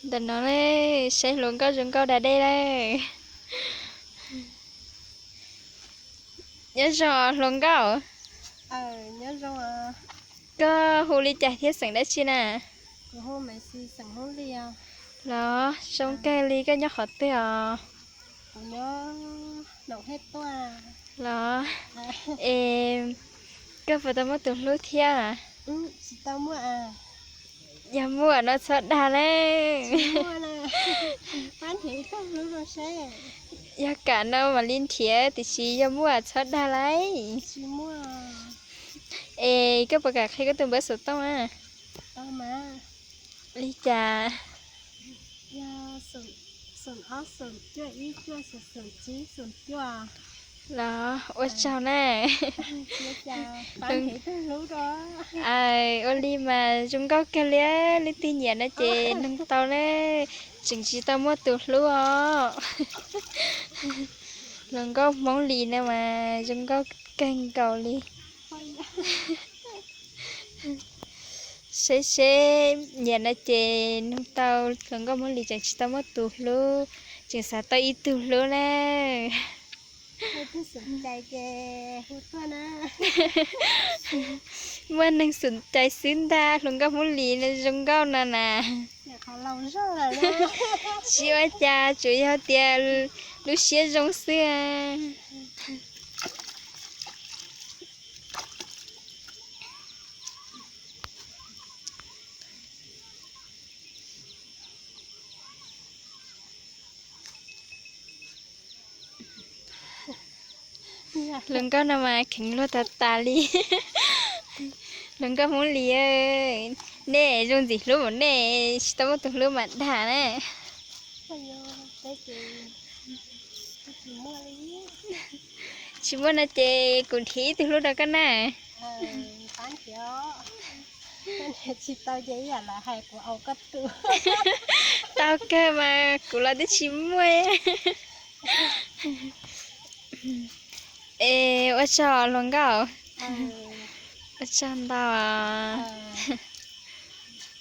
Ntawm no ne, saib hluas nkauj zoo nkauj da dej lawm. Nyob zoo hluas nkauj. Koj hu li cas thiab xeem dab tsi na? Los zoo kawg li, koj nyob qhov twg os? Los, es koj puas tau muaj tus hlub thiab? Yog muaj no txhob dag lauj. Yog kam no mam li nrhiav, tiam sis yog muaj txhob dag lauj. Es koj puas kam qhia koj tus npawb xov tooj na? Li cas? Los ua tsaug na. Ua li mas zoo nkauj kawg li, leej twg nyiam no ces noog tau na. Tseem tsis tau muaj tus hlub os. Hluas nkauj Hmoob Lis no mas zoo nkauj kawg nkaus li. Saib seb nyiam no ces noog tau, hluas nkauj Hmoob Lis tseem tsis tau muaj tus hlub, tseem xav tau ib tug hlub na. Muaj neeg xum cai xwb ntag, hluas nkauj Hmoob Lis no zoo nkauj no na. Tsis ua cas, tsuas yog tias lub siab zoo xwb. Hluas nkauj no mas kheev luag tas tas li. Hluas nkauj Hmoob Lis, nej zoo ntxim hlub mas nej tsis tau muaj tus hlub mas dag na. Tsis muaj no ces kuv nrhiav ib tug hlub rau koj na. Tau kawg mas kuv los twb tsis muaj. Es ua tsaug hluas nkauj. Ua tsaug ntau.